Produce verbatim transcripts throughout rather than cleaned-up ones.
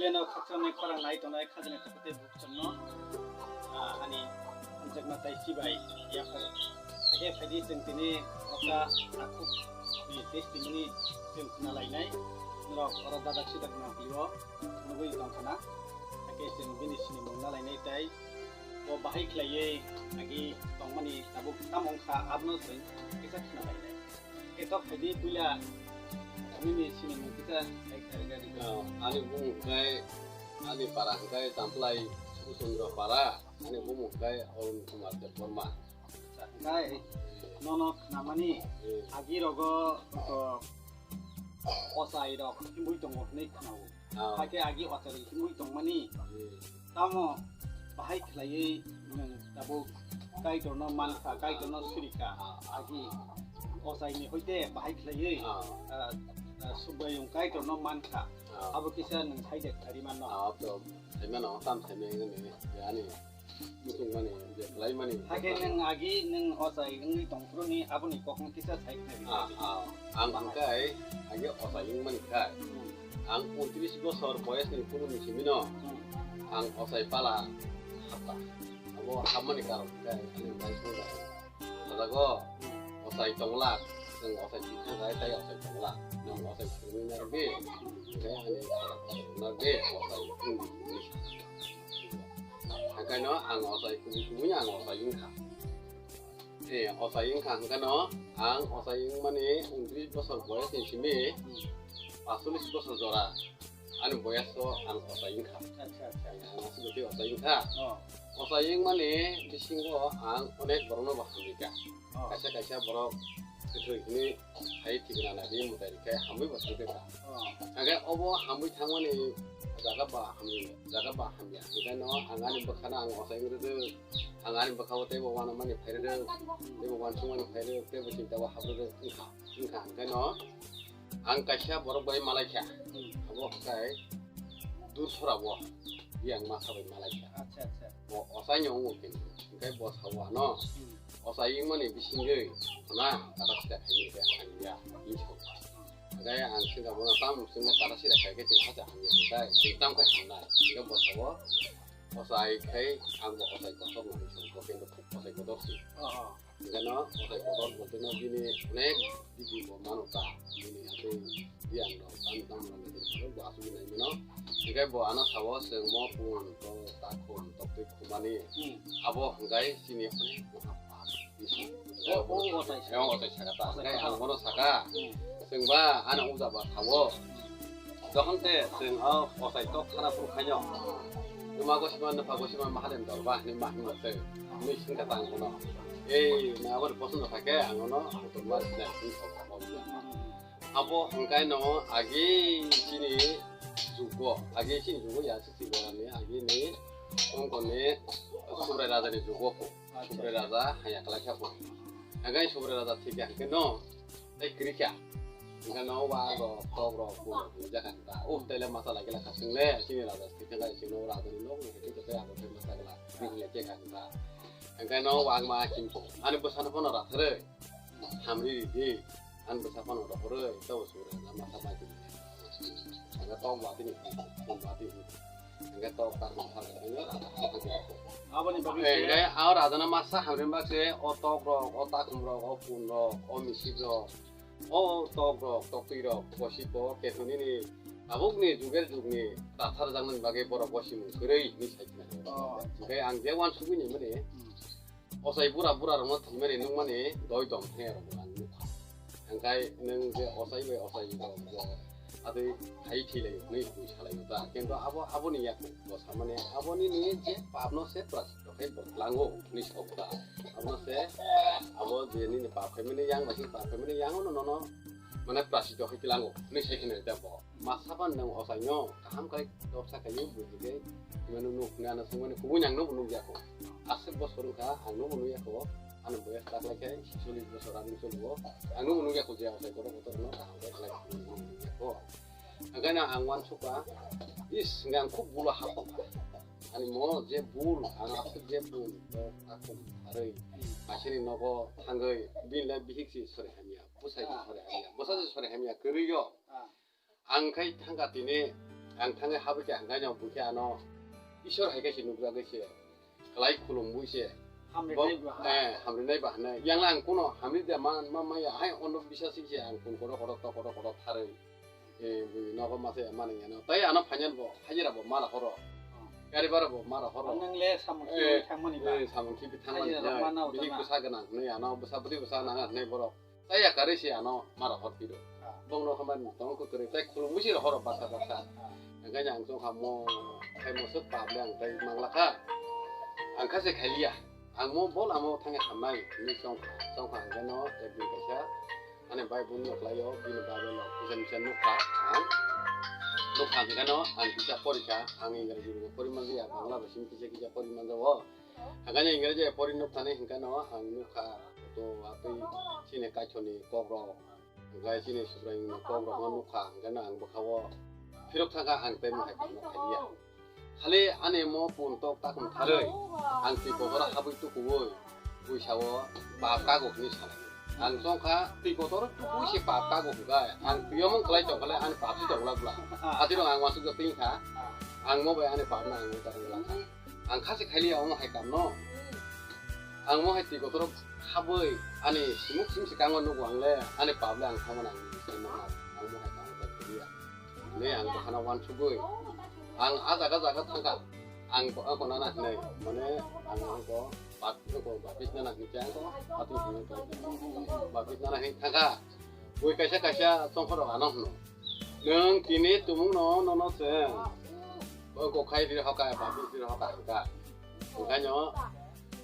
Eno khakchangni khorang nai tongnai khajani thapatwi bukhukchangno, ah, ani hamjakma tai chibai yaphar. Hakhe phaidi chwng tini okta takhuk ni testimony chwng khna lainai. Norok oro dadak sidak nang philio nugwi tong khna. Hakhe chwng bini sinimung na lainai tai bo bahai khlaiwi agi tongmani tabuk tamo wngkha abono chwng kisa khna lainai. Ketok phaidi puila nini sinimung kisa hai kharigari. Ah, ani bumung khe, ani para hwnkhe Champlai Sukusondro para, ani bumung khe Arun Kumar Debbarma. Acha, hwnkhe nono khnamani Hmm. agi rogo to ochai rok himui tongo hwnwi khnao. Ah. Hakhe agi ochai rok himui tongmani Hmm. Tamo bahai khlaiwi nwng tabuk Kaitorno mankha, Kaitorno surikha, agi ochaini hoite bahai khlaiwi, Ah. ah, ah, subraiyung Kaitorno mankha. Ah. Abo kisa nwng saide khlaiwi manno. Ah, to, saimano, tam saimani, ani muchungmani, je khlaimani. Hakhe nwng agi nwng ochai wngwi tongphuruni aboni kokno kisa sai khlaiwi Ah, khlaiwi. ah. Ang hwnkhe agi ochai wngmani kha. Hmm. Ang untris bosor boyes ni phuru ni simi no Hmm. ang ochai pala hapta. Abo hapmani karon khe ani bai sung da. Sadago ochai tongla, nwng ochai thikha gai tai ochai tongla. Nwng ochai simi na rbi, khe ani na rbi ochai. Hakaino ang ochai kubu kubu ang ochai wngkha. Eh, ochai wngkha hwnkhe no, ang ochai wngmani untris bosor boyes ni simi, Hmm. pachulis bosor jora ani boyes o ang ochai wngkha. Acha, acha. Ang aswk twi ochai wngkha. Oh. Ochai wngmani bisingo ang onek borokno bo hamrika. Oh. Kaisa kaisa borok kwthwi hwnwi hai thikna nadi mwtai rikhe hamwi bo thangkha. Oh. Hwnkhe obo hamwi thangmani jaga ba hamya, jaga ba hamya. Hwnkhe no ang ani bwkhano ang ochai wngwi rwdi. Ang ani bwkhao teibo uanamani phairwrwk, teibo uansukmani phairwrwk, teibo chintao habrwrwk wngkha, wngkha hwnkhe no ang kaisa borok bai malaikha. Hmm. Abo hwnkhe Dursorao biyang masa bai malaikha. Acha, acha. Bo ochaino wngo kintu, hwnkhe bo sao ano Hmm. ochai wngmani bisingwi hwna kata sida khaimani khe hamya hinwi sao. Hwnkhe ang swngkha bono tamo swngno kata sida khaikhe chwng sacha hamya hwnkhe chwng tamo khe hamnai. Hwnkhe bo sao Ochai khai ang bo ochai kotor no hinwi songkho, kintu ochai kotor si. Oh, oh. Hingkhe no ochai kotor bolte no bini onek bidi bo mano ta, bini atwi biyang rok, tamo tamo rok ni bo asugwi nai mano. Hingkhe bo ano sao chwng mo pun to takhum toktwi khumani. Hmm. Abo hingkhe chini onek moha pap. Oh, oh, ochai saka. Yang ochai saka ta. Ochai hingkhe saka. Ang bono saka. Hmm. Chwng ba ano uja ba sao. Dohon te chwng o ochai tok khana phuru khaino. Numa gosima, nupha gosima, mahalem dorba hinwi ma himma tei. Hinwi swngkha ta ang bono. Ei, na aboni poson rok khaikhe ang bono hotel ma sinai hinwi thok thok. Abo hwnkhe no agi chini jugo, agi chini jugo ya si si borani agi ni ongkoni Subrai Raja ni jugo ko. Acha. Subrai Raja haya kalaikha ko. Hwnkhe Subrai Raja thikya hwnkhe no tei kwrwikha. Hingkhe no wa rok, tok rok, kun rok hwnwi jakha ta. O tele masa lagi lakha chwngle, chini raja thikha lai chwngno raja ni nok ni hwnkhe tei abo tei masa gala. Bini ya kekha ta. Hingkhe no wangma chimpo. Ani bwsano phano ratharwi. Hamri ridi. Ani bwsa phano rohorwi. Tabo sura na masa bai tini. Hingkhe tok watini, kun watini. Hingkhe tok tak masa bai tini. Aboni bagwi se. Hingkhe a rajana masa hamri bak se. O tok rok, o takhum rok, o kun rok, o misip rok. O tok rok, toktwi rok, bosipo, keto nini tabukni juger jugni tathar jaknani bagwi borok bosimung kwrwi hinwi sai khna. Oh. Hingkhe ang je uansugwi ni mani, Hmm. ochai bura bura rokno thwimani nukmani doi dom thangya rokno ang nukha. Hingkhe nwng je ochai bai ochai rok bo atwi hai thwilaio hinwi bui salaio ta. Kintu abo aboni yaku bo samani aboni ni je papno se pras Tei bo tlango hinwi sok ta. Abono se abo je nini pap khaimani yang bai se pap khaimani yang ono nono mane prasito khe tlango hinwi sai khna ta bo. Masa ban nang ochaino kaham kai dopsa khaio buji khe manu nuk nana sungmani kubui nangno bo nuk ya ko. Aswk bosor wngkha ang no bo nuk ya ko. Ano boyas tak lai khe cholish bosor ani choligo. Ang no bo nuk ya ko je ochai kotor kotor no kaham kai khlai nuk ya ko. Hingkhe no ang uansukha, is, hingkhe ang khub bul o hapkha. Ani mo je bul, ang aswk je bul, tok takhum tharwi, kaisani nogo thangwi, bini le bihik si sori hamya, bwsai si sori hamya, bwsa si sori hamya, kwrwi o. Ah. Ang khai thangkha tini, Ang thangwi habwi khe ang gaino bukhe ano Isor hai khe se nukjagwi se. Kwlai khulumwi se. Hamrinai bo ha. Eh, hamrinai bo hwnwi. Yang ang kuno hamri de ma, ma, ma ya, hai ono bisasi se ang kun kodo kodo to kodo kodo tharwi. Eh, bui nogo masa ya mani ya no. Tai ano phanyan bo, hajira bo mara horo. Oh. Gari bara bo mara horo. Nang le samung Eh, thangmani ba. Eh, samung khibi thangmani Hajira ya. Rok mana Bini utana. Bwsa gwnang hwnwi ano bwsa bwtwi bwsa nang hwnwi borok. Tai ya kare se ano mara hor piro. Ah. Bong no khamani tong ko kare tai khulumwi se horo basa basa. Ah. Hingkhe ang chong kha mo, khai mo suk pap le ang tai mangla kha. Ang kha se khailia. Ang mo bol amo thangya hamnai, ni chong kha, chong kha hingkhe no ek din kaisa. Ani bai bun no khlai o, bini bai no kisa misa nuk kha. Ang nuk kha hingkhe no ang kisa pori kha, ang Engraji bo pori manjaya, Bangla bo simi kisa kisa pori manjao. Hingkhe no Engraji pori nuk thani hingkhe no ang nuk kha, to atwi chini kaithoni kok rok. Hingkhe chini Subraiyungni kok rokno nukha, hingkhe no ang bwkhao phirok thangkha, ang tei mungkha kamo khailiya. Khali ani mo pun tok takhum tharwi, ang twi kotor habwi tukuwi, puisao pap kago hwnwi sanai. Ang chongkha twi kotor tukuwi se pap kago hwnkhe, ang twi omong kwlai tongkha le ani pap se tongla bwla. Atirok ang uansukjak twi wngkha, ang mo bai ani pap no ang utar wngla kha. Ang kha se khailiya omo hai kamno. Ang mo hai twi kotor habwi ani simuk sim se kango nugo ang le ani pap le ang thangmani ang sai mano. Ang mo hai kamno khailiya. Ne ang bwkhano uansugwi. Ang a jaga jaga thangkha. Ang bo, ang bo nana hinwi. Mane ang, ang bo bap, ang bo bapis nana hinwi khe ang bo atwi hinwi khe. Bapis nana hinwi thangkha. Bui kaisa kaisa chongkhorok ano hwno. Nwng tini tumungno nono chwng. Bo kok khai riri hoka, bapis riri hoka hwnkha. Hwnkhaino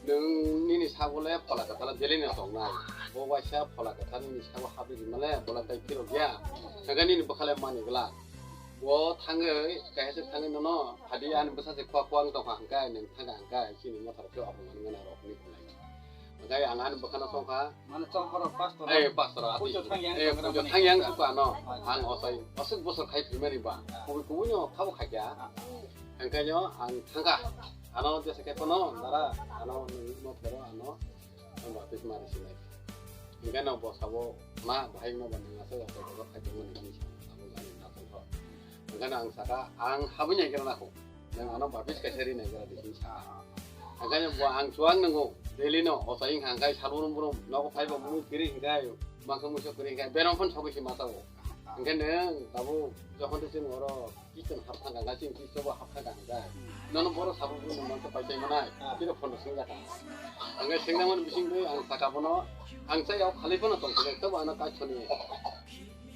nwng nini sago le phola kwthar le daily no tongnai. Bo waisa phola kwthar nini sago habwi rima le bo le tai phirok ya. Hwnkhe nini bwkha le mani glak. Bo thangwi kaisa se thangwi nono phadi ani bwsa se khua khua wng tongkha hwnkhe nwng thangkha hwnkhe chini mothor khe ophang mani gana rok hwnwi hwnlai. Hwnkhe ang ani bwkhano chongkha. Mane chongkhorok pastor. Eh, pastor ati. Pujo thangyang Eh, tongkha pujo mani thangyang kha. Suka ano. Acha. Ang osai, osuk bosor khai phimani ba. Kubui kubui no khabo khaikya. Ah, ah. Hwnkhe no ang thangkha. Ano jesa khe kono dara, ano nungno phero ano. Ang ba pis mari sinai. Hwnkhe no bo sabo ma bahai no ba nang asa ya ko ko khai phimani ni sa. Abo ani na ko. Hwnkhe no ang saka ang habwi nai kira na ko. Nang ano bapis kaisa ri nai kira di hinsa. Hwnkhe bo ang chuang nango, daily no, osa ing hangkai salbrum brum, nogo phaiba mui kiri hingkai, mangsa muisa kiri hingkai, berong phon sabai si mata o. Hwnkhe nang, tabu, jokhon de chwng oro, kitchen hap thangka, chwng kitchen bo hap thangka hingkai. Nono boro salbrum brum mangsa pai chai manai, kiro phone sing jaka. Hwnkhe sing nang mani bising dui, ang saka bono, ang chai o khali phone tong khe, tobo ano kai thoni.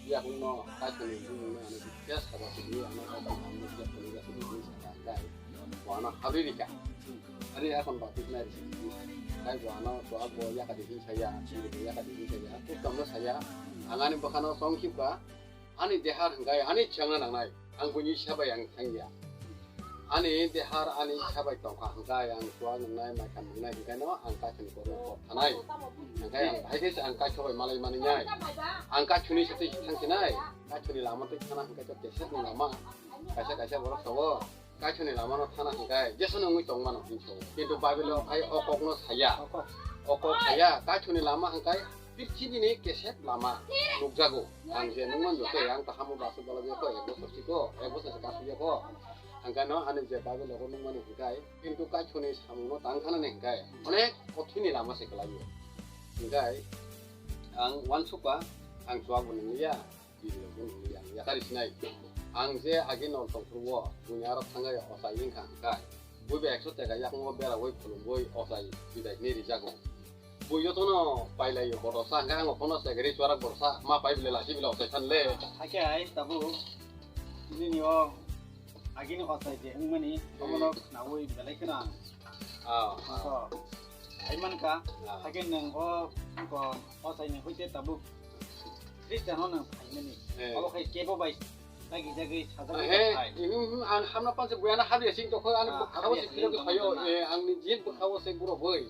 Yakungno kaithoni bumungno ano bikya sabo sidi ano kaithoni ano bikya phunukya sidi bini saka kai bo ano habri rika. Ari akhon baptisma risi sidi kai bo ano bo abo yakadi hin saya, sidi bo yakadi hin saya, aku kamno saya, ang ani bwkhano songkhipka, ani dehar hwnkhe ani chengna nangnai, ang buini sabai ang thangya. Ani dehar ani sabai tongkha hwnkhe ang chuak nungnai, maikha nungnai hwnkhe no ang kaithoni borok kok thanai. Hwnkhe ang bahai khe ang kaithobai malai manwi nai. Ang kaithoni se twi thang sinai. Kaithoni lama twi thana hwnkhe to kesek ni lama. Kaisa kaisa borok tongo. Kaithoni lama no thana hwnkhe jesono wngwi tong mano hinso. Kintu Bible o hai o kok no saya. O kok saya. Kaithoni lama hwnkhe prithibi ni kesek lama nukjago. Ang je nungman joto ang kaham o basu bala jeko ek bosor siko, ek bosor se kasu jeko. Hwnkhe no ani je Bible logo nungmani hwnkhe, kintu kaithoni samungno tang khanani hwnkhe, onek kothini lama se kwlaio. Hwnkhe ang uansukha, ang chuak bo nungya, bini logo nungya, ang yakari sinai. Ang je agi nol tongphuru o, buini aro thangwi ochai wngkha hwnkhe, buibo ekso teka yakung o berawi khulumwi ochai bidai hinwi rijago. Bo jotono pailaio, bodo sa hwnkhe ang bono segri chuarak borsa ma pai bile lasi bile ochai than le. Hakhe hai tabuk nini o agini ochai je wngmani omono khnaui belai kheno ang. Ah, ah. Hai mankha, ah, hakhe nwng o ochai ni hoite tabuk Christian o nwng phaimani. Eh. Abo khai kebo bai dagi jagwi sajagwi Eh, hai. Ang hamna panse buyana habya sing tokho, ang ah, bwkhao habya se sing phiyok tokho phaio, na. Eh, ang ni jin bwkhao se guro boi.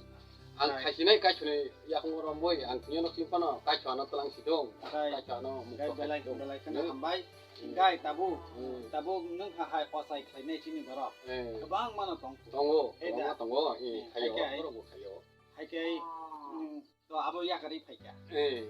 Ang hai. Khaisinai kaisuni yakung romwi ang thwiyano chimphano kaiswano twlang sidung. Hai. Kaiswano hai, mukto belai, khai sidung. Belai kheno hmm. Hambai. Hmm. Gai tabuk, hmm. Tabuk nwng ha hai ochai khlainai chini borok. Hmm. Kwbang mano tong. Tongo, eh, kwbangma da. Tongo, eh, eh, khayo, hai, hai. Borok bo khayo. Hai khe, hmm, to abo yakarwi phaikha. Eh.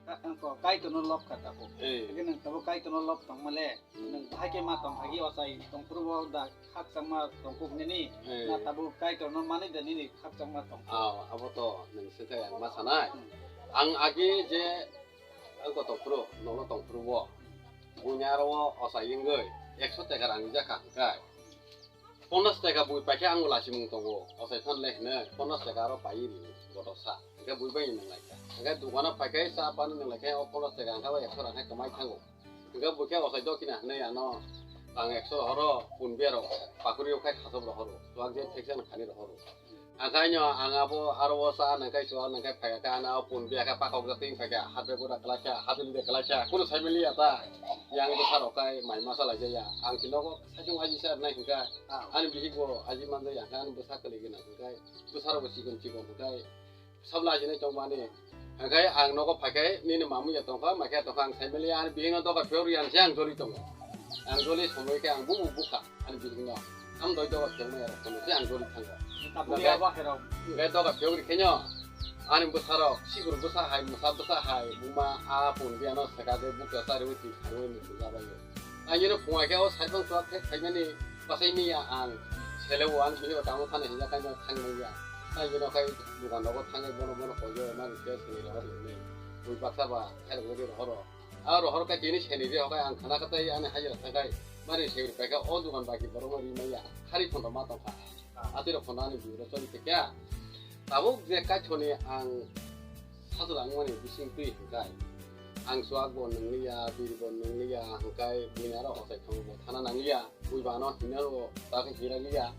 Ang ko Kaitorno lob kha tabuk. Eh. Hwnkhe nwng tabuk Kaitorno lob tongmale, Hmm. nwng bahai khe ma tong hagi ochai tongphuru bo da khakchangma tongkuk nini, Eh. na tabuk Kaitorno manwi da nini khakchangma tong. Ah, abo to nwng swngkhe ang ma sanai. Hmm. Ang agi je ang ko tongphuru, nono tongphuru bo. Buini aro o ochai wngwi ekso teka rang rijak kha hwnkhe. Ponchash taka bui paikhe ang bo lachimung tongo, ochai phan le hinwi ponchash taka aro paiwi rio botosa. Hwnkhe bui bai nwng laikha. Hwnkhe dukano phaikhe cha pani nwng laikha, o ponchash taka hwnkhe o ekso rang hai kwmai thango. Hwnkhe bui khe ochai dokina hinwi ano ang ekso rohoro, punbia rok pakuri rok khai khasok rohoro, chuwak je theksa nwng khani rohoro. Hwnkhe ano ang abo aro o cha nwng khai chuwak nwng khai phaikha, ano o punbia khe pakok jatwi wng phaikha, hapre gura kwlaikha, hapre de kwlaikha, kunu sai manliya ta. Yang bwsa rok khai mai masa laijaya, ang si nogo saichung aji sa nai hwnkhe. Ah. Ani bihik bo aji manjak ya, hwnkhe ani bwsa kwlwi gwnang hwnkhe, bwsa rok bo chikon chikon hwnkhe, sabla aji nai tongmani. Hwnkhe ang nogo phaikhai nini mamwi ya tongkha, maikhe tongkha, ang saimali ani bihikno doga phiyok riyani se ang joli tongo. Ang joli somoi khe ang bubu bukha ani bihikno. Am doi doga phiyok maya rok tongkhe ang joli thango. Tabukni abo kherok. Hwnkhe doga phiyok rikhaino ani bwsarok, sigur bwsa hai, mwsa bwsa hai, buma a pun biyano seka de bukya chari wi twi kharwi muchung jabaio. Ang ino phunga khe o saiphang chuwak khe khaimani bachai manya ang sele o ang bini o tamo thani hinjak khaino thang manya. Ang ino khai dukan rogo thangwi bono bono koiyo mani khe sini rohor hinwi. Bui baksa ba khairok nugwi rohoro. A rohor khe tini seni ri hokai ang khana khatai ani hajira thangkai mani seni paikha o dukan baki borokno ri manya. Khari phondo ma tongkha. Atwi rok phondo ani bui ro choli thekya. Tabuk je kaithoni ang sajla wngmani bising twi hwnkhe, ang chuwak bo nwngliya, biri bo nwngliya, hwnkhe bini aro ochai thango bo thana nangliya, bui bano hino bo ta khe hira liya.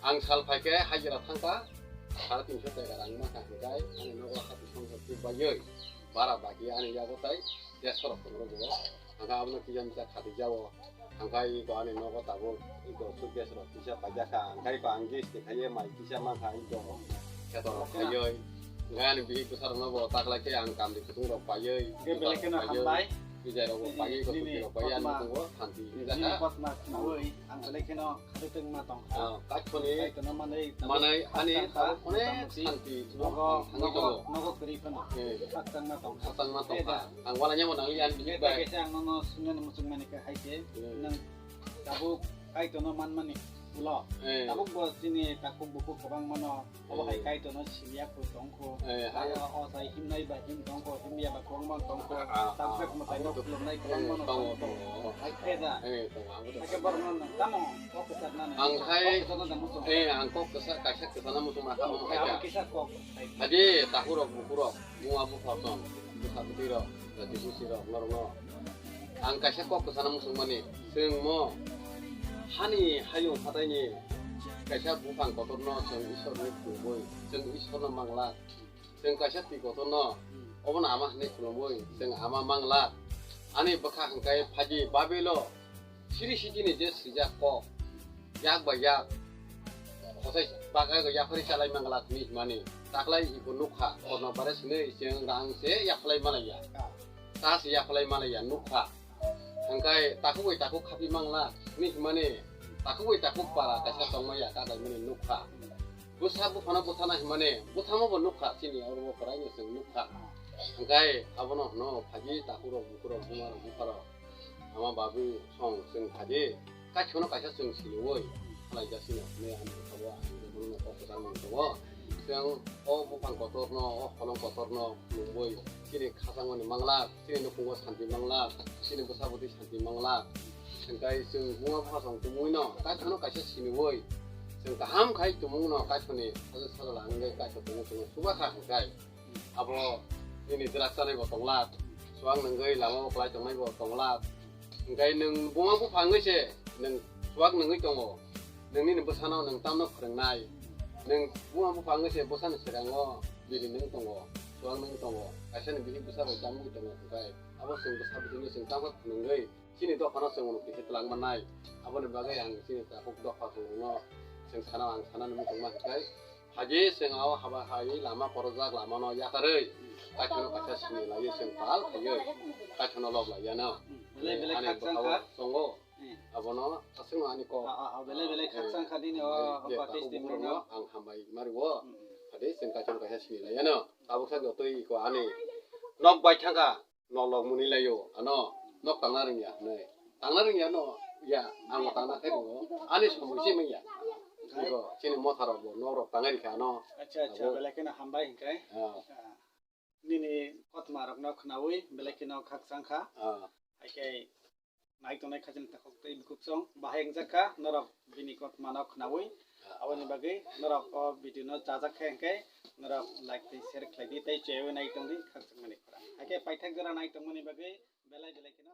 Ang sal phai khe hajira thangkha, sare tinso taka rang mankha hwnkhe ani nogo hati songkha tubaiwi, bara bagi ani yago tai, desorok tongo bo. Hwnkhe abono kisa misa khatijao. Hwnkhe iko ani nogo tabuk iko suitcase rok kisa paijak kha. Hwnkhe iko ang gas ni khaye mai kisa mankha iko kheto rok khaioi. Hwnkhe ani bihik bwsa rokno bo taklai khe ang kamri kutung rok paioi. Hwnkhe belai kheno hambai. Bijai rok bo paioi, iko suti rok paioi, ani muchungo santi wngjakha. Nini kosna khnaui ang belai kheno khatitwng ma tongkha. Ah, kaithoni manwi ani tabuk onek santi no thangwi tongo. Nogo kwrwi phano khakchangma tongkha. Khakchangma tongkha. Ang wala nyamo nang yan bini bai. Kaisa ang nono swngnani muchung mani khe hai khe, hmm, nwng tabuk Kaitorno manmani ulo. Eh. Tabuk bo chini takhuk bukhuk kwbangmano obo hai, eh, Kaitorno siliya kho tongkho. Eh, hai. Aro o sai himnai ba him tongkho, himya ba kwbangma tongkho. Ah, ah. Tabuk mwtai no khulumnai kwbangmano tongkho, tongkho. Hai khe da. Eh, tongo, abo to. Hai khe borokno nwng tamo kok kwchar nani. Ang khai, kok kwchar nani muchung. Eh, ang kok kwchar, kaisa kwchar na muchung ma kha, omo hai kha. Abo kisa kok. Hai. Hadi takhuk rok bukhuk rok. Buma bupha tong, bwsa bwtwi rok, jati busi rok, norok no ang kaisa kok kwchana muchung mani, chwng mo hani hayung hataini kaisa buphang kotor no chwng Isor ni khulumui, chwng Isor no mangla, chwng kaisa twi kotor no obono ama hinwi khulumui, chwng ama mangla, ani bwkha hwnkhe phaidi Babilo. Siri sijini je swijak kok, yak bai yak, khosai bakhai go yaphari chalai mangla tini himani, taklai ibo nukha, korno bare sini chwng rang se yaphalai malaiya, ta se yaphalai malaiya nukha. Hwnkhe takhuk bai takhuk khapi mangla tini himani, takhuk bai takhuk para kaisa tongmaya kaklaimani nukha. Bwsa buphano bwthana himani, bwthamo bo nukha, chini oro bo kwraino chwng nukha. Hwnkhe abono hwno phaidi takhuk rok, bukhuk rok, buma rok, bupha rok. Ama babu song chwng phadi, kaisa no kaisa chwng siniwi khlai jasino hinwi ang sabo ang bono kok kwchang mung tongo. Chwng o buphang kotorno, o holong kotorno nungwi chini khachangmani mangla, chini nukhungo santi mangla, chini bwsa bwtwi santi mangla. Hwnkhe chwng buma bupha song tumungwino kaisa no kaisa siniwi chwng kaham khai tumungno kaisani sajwk sajla wngwi kaisa tumung chwngno chuba kha hwnkhe. Abo nini drak chanai bo tongla, chuwak nungwi lama o kwlai tongnai bo tongla. Hwnkhe nwng buma bupha wngwi se nwng chuwak nungwi tongo. Nwng nini bwsano nwng tamno phwrwngnai. Nwng buma bupha wngwi se bwsani swkango biri nung tongo, chuwak nung tongo. Kaisa ni bihik bwsa bai chamwi tongo hwnkhe abo chwng bwsa bwtwino chwng tamo phwrwngwi chini dophano chwng uansukhe twlang mannai. Aboni bagwi ang chini takhuk dopha rokno chwng sana, ang sanani muchungma hwnkhe, phaidi chwng o haba hai lama khorokjak, lamano yakarwi kaithano kaisa sini laiwi chwng pal khaiwi kaithano lob laiyano. Belai belai ani khakchang bwkhao kha. Tongo. Hmm. Abono aswkno ani kok. Ah, ah, ah, belai belai khakchang kha nini o, eh, hamba takhuk testi bukhuk rokno ang hambai mari o. Hmm, hmm. Phaidi chwng kaithano kaisa sini laiyano. Tabuk sa jotoi ko ani nok bai thangkha, nok lok muni laio, ano, nok tangna rwngya, hinwi. Tangna rwngya, no, ya, ang tangna khe rwngo, ani somoi se manya. Iko, chini motha rok bo, nok rok tangna rikha, ano. Acha, acha, abo. Belai kheno hambai hinkai. Ah. Ah, nini kotma rok no khnawi, belai kheno khakchang kha. Ah. Hai khe nai tongnai khajani takhuk tei bukhuk song bahai wngjak kha, norok bini kotma no khnawi. Ah, aboni ah. Bagwi norok o video no chajak kha hwnkhe norok like tei share khlai di tei cheyawi nai tong di khakchangmani khorang. Hai khe paithak jora nai tongmani bagwi belai belai kheno